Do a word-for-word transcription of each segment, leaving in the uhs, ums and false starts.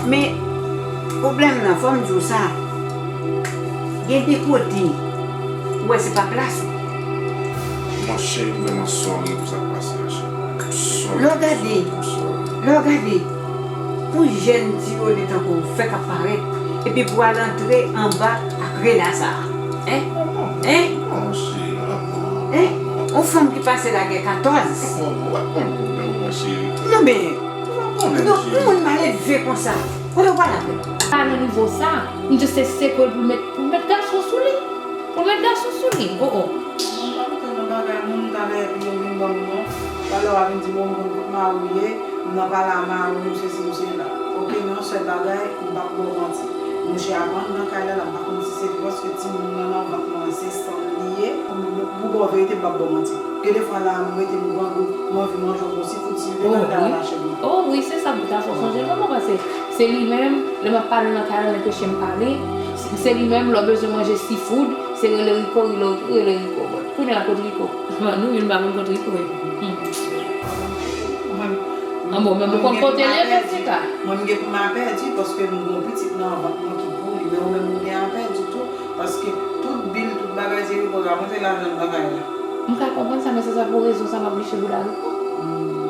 Men, pwoblèm nan, fò m di w sa, gen de kote, ou wè se pa plas ou. Monchè, m vrèman sòri pou sa k pase a, chè. M sòri, lè w gade, m sòri. Lè w gade, pou jèn ti yo li tankou w fèk ap parèt, epi pou al antre anba ak rela sa a. Hein? Hein? Hein? On fanm ki pase lagè katòz. Non, men, yon moun maledve konsa. Kote w pral avè l? Pa nan nivo sa. M di se sekwe l pou l met, pou l met gason sou li. Pou l met gason sou li. Oh, oh. Mwen pa antre nan bagay moun, talè epi yo vin ban m non. Talè w a vin di bon, m konn kot mari w ye, m nan pale a mari w, m sesi, m sela. Oke, men yon sèl bagay, m p ap ba w manti. Mouche a pa nan kay la, la, m pa konn si se paske timoun nan nan vant mwen, se san l li ye. Pou, pou ba w verite, m p ap ba w manti. Gen de fwa la, m rete m grangou, m anvi manje yon bon ti fout, si l te nan kay la, m mache pou mwen. Oh wi, se sa m ta fè w sonje tou, paske se li menm, lè m ap pale nan kay la, l anpeche m pale. Se, se li menm, lè w bezwen manje seafood, se rele Rico, rele, rele Rico. Bon, kounye a kot Rico? Bon, nou youn pa konn kot Rico ye. Hmm. An bon, men ou konn kote l ye, Jessica? Mwen, m gen pou m a pèdi, paske m gen yon pitit nan vant mwen ki pou li, men ou menm ou gen a pèdi tou, paske tout bil, tout bagay, se Rico k ap rantre lajan nan kay la. M ka konprann sa, men se sa pou rezon sa m ap bouche bouda Rico.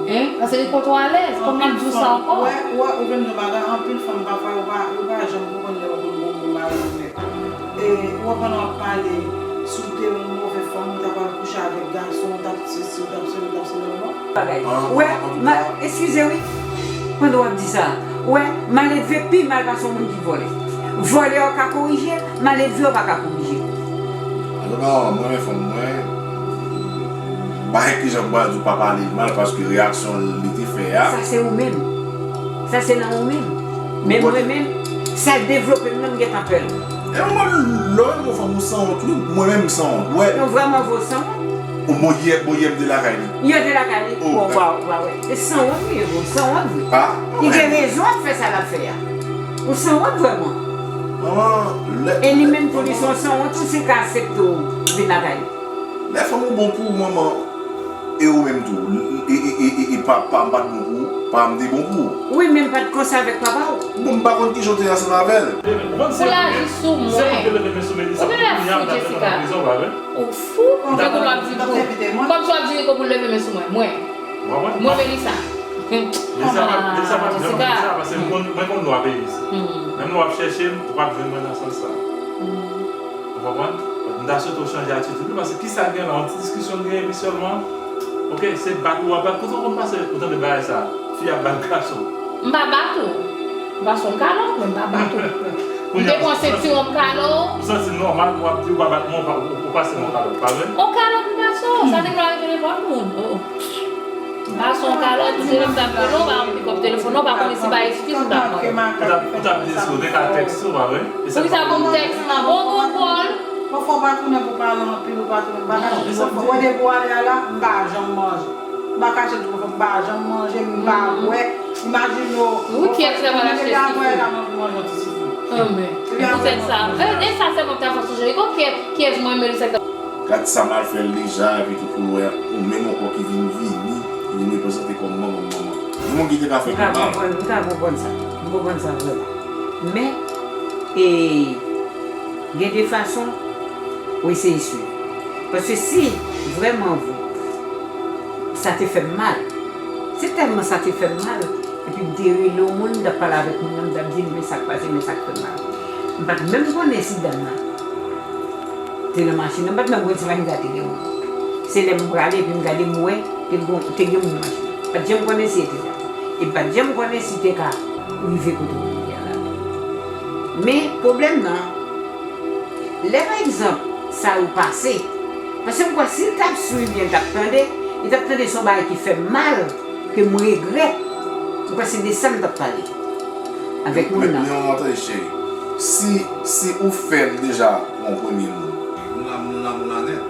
Hein? Paske Rico twò alèz, kòm m ap di w sa ankò. Wè, wè, ou vle m di yon bagay, anpil fanm pafwa yo pa, yo pa janm konprann lè yo konn gon bon mari yo fè. E, ou konprann w ap pale, si w te yon move fanm, ou ta pral kouche avèk gason, ou t ap sesi, ou t ap sela, ou t ap sela, non? Bagay. Wè, ma, eskize wi, pandan w ap di sa, wè, maledve pi mal pase yon moun ki vòlè. Vòlè yo ka korije, maledve yo pa ka korije. Antouka, mwen renmen fanm mwen, bay ki jan m pral di w pa pale l mal, paske reyaksyon li te fè a. Sa se ou menm. Sa se nan ou menm. Men mwen menm, sa devlope m nan, m gentan pè l. E mwen, lè w renmen yon fanm, ou sanwont, wi. Mwen menm, m sanwont. Wè. Non, vrèman vre, ou sanwont. Bon, yè, bon, yè, m te lakay li. Yè, w te lakay li? Oh, bon, wa, wa, wè. E sanwont, wi, bon, sanwont, wi. Ah, li gen rezon ap fè sa l ap fè a. Ou sanwont vrèman. Manman, lè. E li menm tou, li se yon sanwont, ou se ka aksepte w vin lakay li. Lè fanm ou bon pou ou, manman, e ou menm tou. E, e, e, e, e pa, pa m pa t bon pou ou, pa m te bon pou ou. Wi, men m pa t konsa avèk papa w. Bon, m pa konn kijan w te ansanm avè l. Pou l aji sou mwen. Ou genlè fou, Jessica. Ou fou? Tankou w ap di pou, kòmsi w ap di Rico pou l leve men sou mwen. Mwen. Mwen, Melissa. Melissa pa, Melissa pa t janm di sa, paske mwen konn, mwen konn lwa peyi isit. Menm lè w ap chèche m, ou p ap jwenn mwen nan sans sa. Ou konprann? M ta swete w chanje atitid ou, paske kisa k gen la? Yon ti diskisyon k gen epi sèlman. Oke, se bat ou w ap bat. Kote w konn pase ou tande bagay sa? Fi ap bat gason. M pa bat ou. M pase w kalòt, men m pa bat ou. M te pran sentiwon m kale w. M santi l nòmal pou w ap di w pa bat mwen, ou pa, ou, ou pase mwen kalòt, pa vre? On kalòt m pase w, sa te vle arive nenpòt moun. Oh. M pase w kalòt, m te menm t ap rele w, pa yon pikòp telefòn, ou pa konnen si pa eskiz ou t ap mande. Ou t ap, ou t ap di si w te ka tèkste w, pa vre? Poukisa pou m tèkste? Bon, bon, Pòl. Bon, fò w pa tounen pou pale anpil, ou pa tounen, m pa kache di w, wè depi w ale a la, m pa janm manje. M pa kache di w, m pa janm manje, m pa bwè. Imajine w, wi, kiyès ki pral achte seafood? Anben, poutèt sa. E, e sa sèlman m ta fè sonje. Kiyès, kiyès mwen, Melissa, ki ta Gad sa m al fè l deja, epi tou pou l wè ou menm ankò ki vin vini, ki vin reprezante kòm manman m, manman. Yon moun ki te ka fè pi mal. M ka konprann, m ka konprann sa. M konprann sa vrèman. Men, e, gen de fason, w eseye swiv. Paske si vrèman vre, sa te fè m mal, se tèlman sa te fè m mal, epi m te rele yon moun, m t ap pale avèk moun nan, m t ap di l, men sa k pase, men sa k fè m mal. M pa t menm konnen si dam nan te nan machin nan, m pa t menm konn si machin sa te gen moun. Se lè m prale epi m gade m wè te gon, te gen moun nan machin nan. M pa t janm konnen si e te sa. E m pa t janm konnen si te ka rive kote m ye a la. Men pwoblèm nan, lè pa egzanp sa yo pase, paske m kwè si l t ap swiv byen, l t ap tande, li t ap tande se yon bagay ki fè m mal, ke m regrèt, m kwè se de sa m t ap pale avèk moun nan. Men, men, men, tande, cheri. Si, si ou fè l deja pou yon premye moun, moun la, moun la, moun la nèt.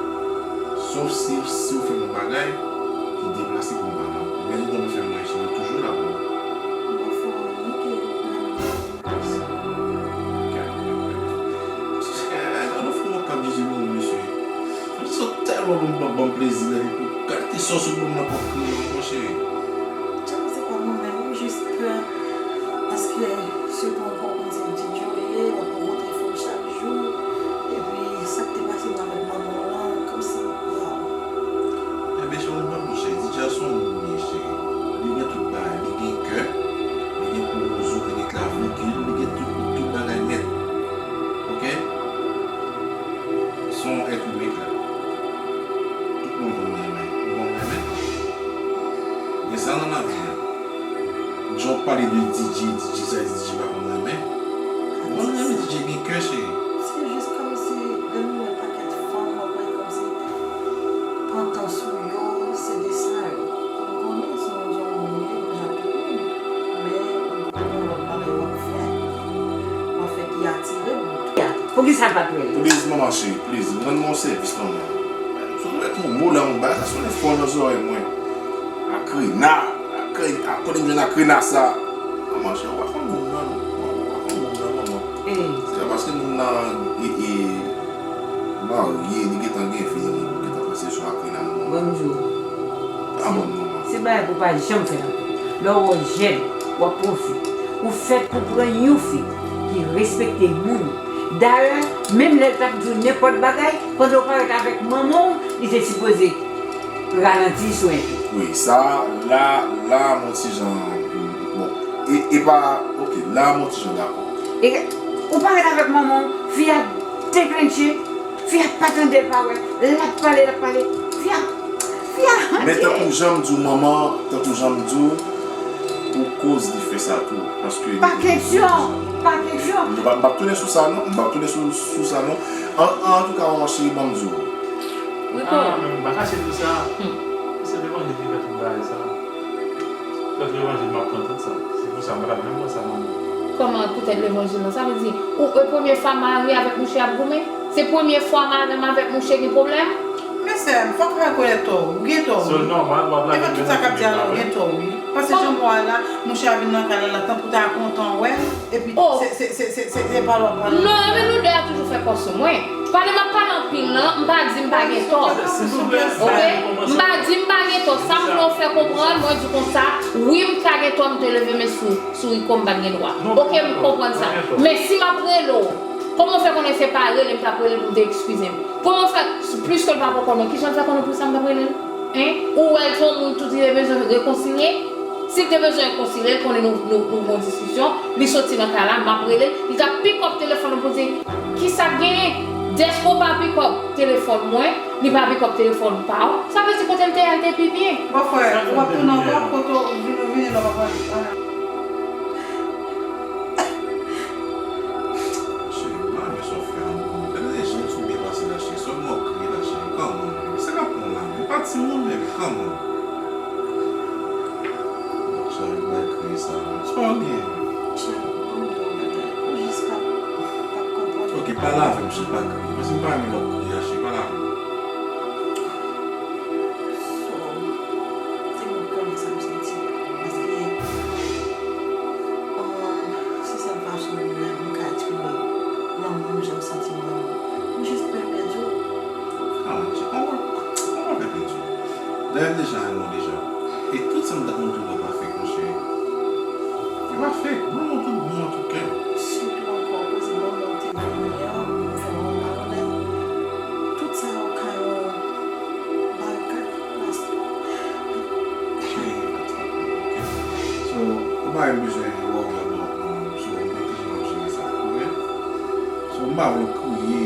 Sof si, si ou fè m yon bagay ki deplase pou m pa la. Men ou konn fè m manje, mwen toujou la pou ou. Ou pa fè anyen ke m pa la. Gade yon fanm k ap jije moun, mesye. Fanm sa tèlman ban m, ban m plezi nan vi pou kalite sòs ou ban m nan p ap kriye ankò, cheri. Jan se pa mwen menm, m jis pè. Paske Se pou w konn se DJ w ye, w ap rankontre fanm chak jou, epi sa k te pase m avèk manman w lan, kòmsi, waw. Ebyen, se yon bon cheri. DJ a se yon moun li ye, cheri. Li gen tout bagay. Li gen kè, li gen pwozo, li gen klavikil, li gen tout, tout bagay nèt. Oke? Se yon èt imen klè. Tout moun konn renmen. Ou konn renmen? Gen sa nan lavi a. Jan w pale de DJ, DJ sa, DJ pa konn renmen. Ou konn renmen, DJ gen kè, cheri. Se jis kòmsi lè m wè pakèt fanm, mwen kwè kòmsi pantan sou yo, se de sa yo. M konnen se yon, se yon moun ye, m jan tout moun. Men ou gen yon lòt bagay w ap fè. W ap fè ki atire moun. Poukisa l pa t rele? Please, manman cheri, please, rann mwen yon sèvis, manman. Si w mete yon mo la, yon bagay, sa sonnen fò nan zòrèy mwen. Akrena, akre-, a, kote m jwenn akrena sa? Manman cheri, w pa konn moun nan, non. W pa konn moun nan, manman. Se pa paske moun nan, e, e, marye, li gentan gen fi, li gentan panse sou akrena, non. Bonjou. Pa bon, manman. Se bagay pou w pa janm fè ankò. Lè w wè w jèn, w ap pwofite. Ou fèt pou pran yon fi ki respekte moun. Dayè, menm lè l t ap di w nenpòt bagay, pandan w parèt avèk manman w, li te sipoze ralanti sou enpe. Wi, sa, la, la, m on ti jan, bon, e, e pa, oke, la, m on ti jan dakò. E, ou parèt avèk manman w, fi a deklenche, fi a pa tande l pa wè, l ap pale, l ap pale, fi a, fi a. Men tankou jan m di w, manman, tankou jan m di w, pou koz li fè sa tou, paske li... Pa kesyon, pa kesyon. M p ap, m p ap tounen sou sa, non, m p ap tounen sou, sou sa, non. An, antouka, manman cheri, ban m di w. Rico. Ah, men m pa kache di w sa. Hmm. Se levanjil ki fè tout bagay sa. Fè levanjil m ap pran tout sa. Se pou sa m pa t ap menm pran sa nan men w. Kòman poutèt levanjil lan? Sa vle di, ou, e premye fwa mari avèk mouche ap goumen? Se premye fwa mari m avèk mouche gen pwoblèm? Men sè m, fòk w rekonèt tò w. Ou gen tò w, wi. Sè l nòmal, w ap lage men nan figi m la, wi. Epi tout sa k ap di a la, ou gen tò w, wi. Paske jan m wè w la, mouche a vin nan kay la, la, tankou w ta kontan wè l. Epi, oh, se, se, se pa lwa, pa lwa. Non, men nou de a toujou fè kò sou mwen. Pale, m ap pale anpil, non. M pa di m pa gen tò. Oke? M pa di m pa gen tò. Sa m vle w fè konprann, mwen di konsa, wi, m ka gen tò, m te leve men sou, sou Rico, m pa t gen dwa. Oke, m konprann sa. Men si m ap rele w, kòman w fè konnen se pa rele m t ap rele l pou m te eskize m? Kòman w fè, pliske l pa poko konnen, kijan l fè konnen pou sa m t ap rele l? Hein? Ou wè l se yon moun tou li te bezwen rekonsilye? Si l te bezwen rekonsilye, l konnen nou, nou, nou gon diskisyon, li soti nan kay la, m ap rele l, li t ap pick up telefòn ou pou di, kisa k genyen? Dèske w pa pick up telefòn mwen, li pa pick up telefòn pa w, sa vle di kote l te ye a, l te pi byen. Bòfrè, ou ap tounen ankò, kote w vin, ou vini la, papa. Cheri, m pa renmen sa w fè an bon. Gade jan w byen pase la, cheri. Sèlman w kriye la, cheri. Kòman, baby? Sa k ap pran w la menm? Pa timoun, baby. Kòman? Cheri, bay kriye sa menm. Sa w gen? Cheri, ban m di w yon bagay. Ou jis p ap, p ap konprann. Oke, pale avè m, cheri, pa kriye. Paske m pa renmen lè w kriye a, cheri. Pale avè m. So, se mwen k konnen sa m santi. Paske, um, se sèl fason mwen menm m ka eksprime lanmou m jan m santi m renmen w. M jis pè pèdi w. Ah, mon Dieu, on va, on va pèdi w. Dayè, m deja renmen w deja. E tout sa m t ap montre w yo pa fake, mon cheri. Yo pa fake. M renmen w tout bon, tout kè. Sitou ankò, koze manman w te vini an, ou fè manman malonnèt. Tout sa yo ka yon Balikat, mas. Cheri, pa t ap, ok? So, ou pa menm bezwen wè w la, non, non, so, mwen ki jan m ap jere sa, ok? So, m pa vle w kriye,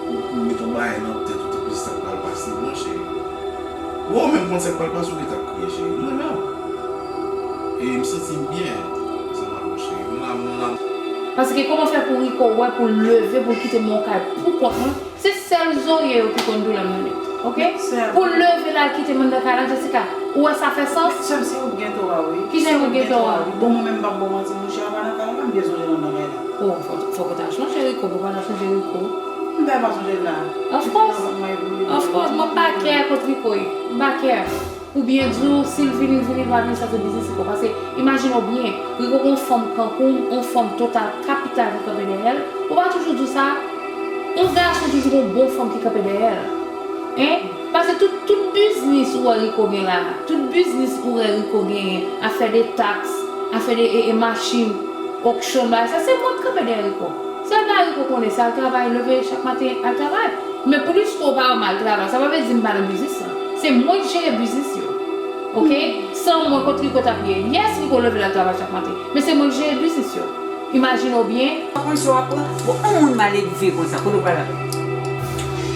ou, ou met yon bagay nan tèt ou, tankou se sa k pral pase, non, cheri. Ou menm konn sa k pral pase, ou gentan kriye, cheri. M renmen w. E m santi m byen ansanm avè w, cheri. M la, m la. Paske kòman fè pou Rico wè pou l leve, pou l kite m nan yon kay pou kont mwen? Se sèl zorye yo ki konn doulè m nan nèt, ok? Pou l leve l al kite m anndan kay la, Jessica, ou wè sa fè sans? Sè m, se ou k gen tò a, wi. Kijan ou gen tò a? Bon, mwen menm, m p ap ba w manti, mouche a pa nan kay la, m byen sonje l anndan kay la. Oh, fò, fòk ou ta chonje Rico, pou pa ta chonje Rico. M ta pa sonje l la. Of course. Of course, mwen pa care kont Rico ye. M pa care. Pou byen di w, si l vini, l vini, l pa vini, sa se biznis li, paske imajine w byen, Rico gon fanm kankou w, yon fanm total kapital ki kanpe dèyè l. Ou pa toujou di w sa? Yon gason toujou gon bon fanm ki kanpe dèyè l. Hein? Paske tout, tout biznis ou wè Rico gen la, tout biznis ou wè Rico genyen, afè de taks, afè de, e, e, machin, okchon bagay sa, se mwen k kanpe dèyè Rico. Sèl bagay Rico konnen, se al travay, leve chak maten, al travay. Men plis ke w pa wè m al travay, sa pa vle di m pa nan biznis lan. Se mwen k jere biznis yo. Oke? San mwen, kot Rico t ap ye? Yes, Rico leve l al travay chak maten. Men se mwen k jere biznis yo. Imajine w byen. Pa konn sa w ap pran. Bon, yon moun maledve konsa, kote w pral avè l?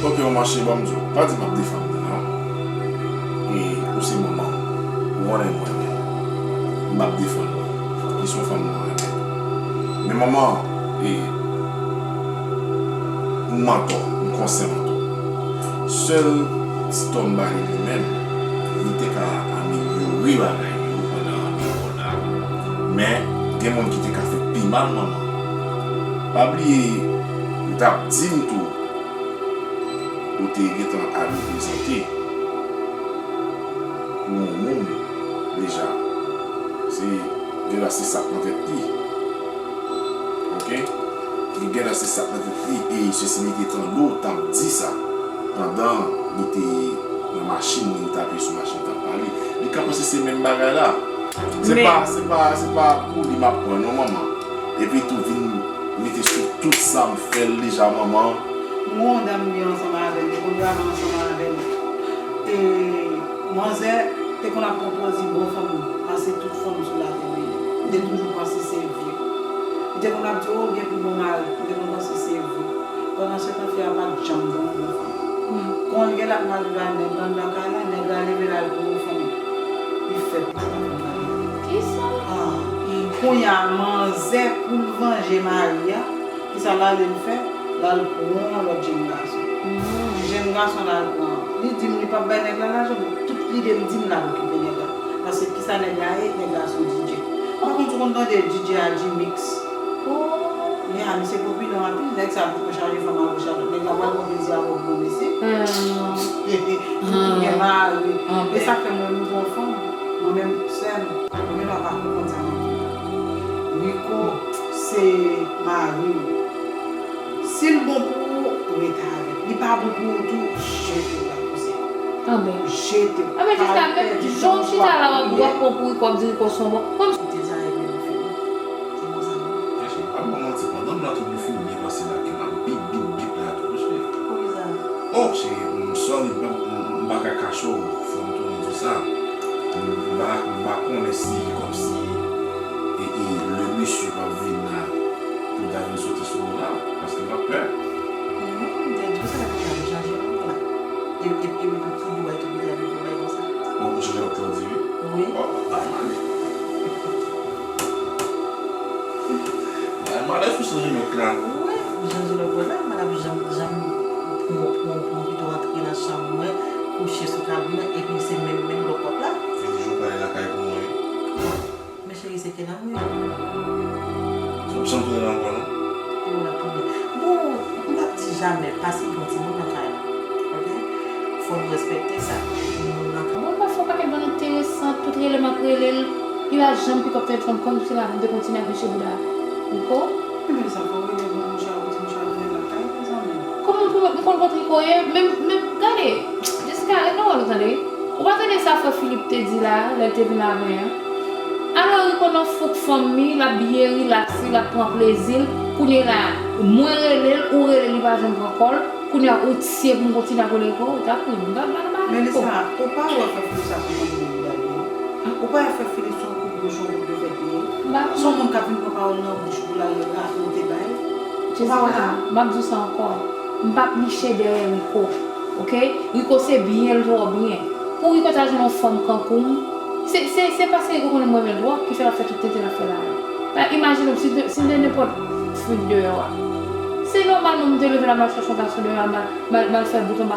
Ok, manman cheri, ban m di w. Pa di m ap defann li, non. E ou se manman m. Ou konnen m renmen w. M ap defann ou. Li se yon fanm mwen renmen. Men manman, e, m mantò, m konsyan m antò. Sèl ti tò m ba li li menm, li te ka amelyore bagay yo pandan dehò la. Men, gen moun ki te ka fè pi mal manman. Pa bliye, ou t ap di m tou, ou te gentan al reprezante pou yon moun deja. Se, deja se sa k nan tèt li. Ok? Li genlè se sa k nan tèt li, e sesi li te tande w t ap di sa pandan li te nan machin, li t apiye sou machin, t ap pale. Li ka panse se menm bagay la. Se pa, se pa, se pa pou li m ap pran non, manman. Epi tou vin mete sou tout sa m fè l deja, manman. Mwen, dam li ansanm avè l, li konn travay ansanm avè l. E manzè te konn ap pran pòz li bon fanm pase tout fanm sou latè, men m te toujou panse se vre. Li te konn ap di, "O, gen pi bon mari." M te konn panse se vre. Pandan se tan, fi a pa t janm ban m bon fanm. Kon l gen l ap mal viv ak nèg lan lakay la, nèg la leve l al pran yon fanm. Li fè pou sa fanm nan. Kisa? Ah. Kounye a, manzè pou l vanje mari a, kisa l ale l fè? L al pran yon lòt jenn gason. Jenn gason l al pran an. Li di m li p ap bay nèg la lajan, men tout lide m di m l al okipe nèg la. Paske kisa nèg la ye? Nèg la se yon D J. M pa konn si w konn tande D J Adjimix. Oh. Ya, misye popilan anpil. Nèg sa poko chaje fanm a goch a dwat. Nèg la pral pran plezi avè w, gwo mesye. Tout moun gen mari. E sa fè mwen, m gon fanm. Mwen menm, sè m, mwen menm pa konn sa nan tout. Rico, se mari w. Si l bon pou ou, rete avè l. Li pa bon pou ou tou, jete l la kouzen. Anben. Jete l. Anben, jis la, menm jan w chita la, w ap, w ap pran pou Rico, w ap di Rico se yon bon. Kòm si w te di a, epi nou fini. Se konsa menm. Mesye, pa ban m manti, pandan m la tou, nou fin byen pase la, ke m ap bip, bip, bip la tou, mesye. Poukisa? Oh, cheri, m sorry, m pa, m, m pa ka kache w, fò m tounen di w sa. M pa, m pa konnen si, kòmsi, e, e, le mesye p ap vin la, pou l ta vin sote sou nou la, paske m ap pè. Non, m te di w sa, epi m chanje lòt la. E, e, e, epi ki bò, epi m te di w bay konsa. Bon, m chanje lòt la, w di wi? Wi. Oh, bay male. Bay male sou chanje lòt la. Wi, m chanje lòt la, m ap janm, janm pran, pran, pran pito antre nan chanm mwen, kouche sou kab mwen, epi se menm, menm lòkòt la. Vini jou pale lakay pou mwen, wi. Men cheri, se ke nan mwen. Ou p janm tounen la ankò, non? Ou la tounen. Bon, m p ap di jamè, paske gen yon timoun nan kay la. Ok? Fò nou respekte sa. Timoun nan kay. Bon, pafwa, ou pa gen bann enteresan, tout rele m ap rele l, li pa janm pikòp telefòn, kòmsi la, m te kontinye ap niche bouda. Ou ko? Ebyen, sa fò w rele bon mouche a, ou di mouche a tounen lakay, mezanmi. Kòman pou mwen, m konn kont Rico ye, men, men, gade, Jessica, ret nan wòl ou tande. Ou pa tande sa frè Philippe te di la, lè l te vin avè an? Alò, Rico nan fouk fanm li, l ap byen rilaks li, l ap pran plezi l. Kounye la, mwen rele l, ou rele l, li pa janm pran kòl. Kounye a, ou t siye pou m kontinye ap rele Rico, ou t ap ri m. M pa, m pa nan bagay Rico. Melissa, ou pa wè frè Philippe sa se yon moun ki bouda li ye? Ou pa wè frè Philippe se yon kout goch, yon kout de fèt li ye? M pa konn. Se yon moun k ap vin pran pawòl nan bouch pou l al rakonte bay. Ou pa wè sa? Jessica, m ap di w sa ankò. M p ap niche dèyè Rico. Ok? Rico se byen l twò byen. Pou Rico ta jwenn yon fanm kankou m, se, se, se paske Rico konnen m renmen l twòp ki fè l ap fè tout tenten l ap fè la a. Pa imajine w, si te, si m te nenpòt fi deyò a. Se nòmal, non, m te leve la, m al chèche yon gason deyò a, m al, m al, m al fè bout anba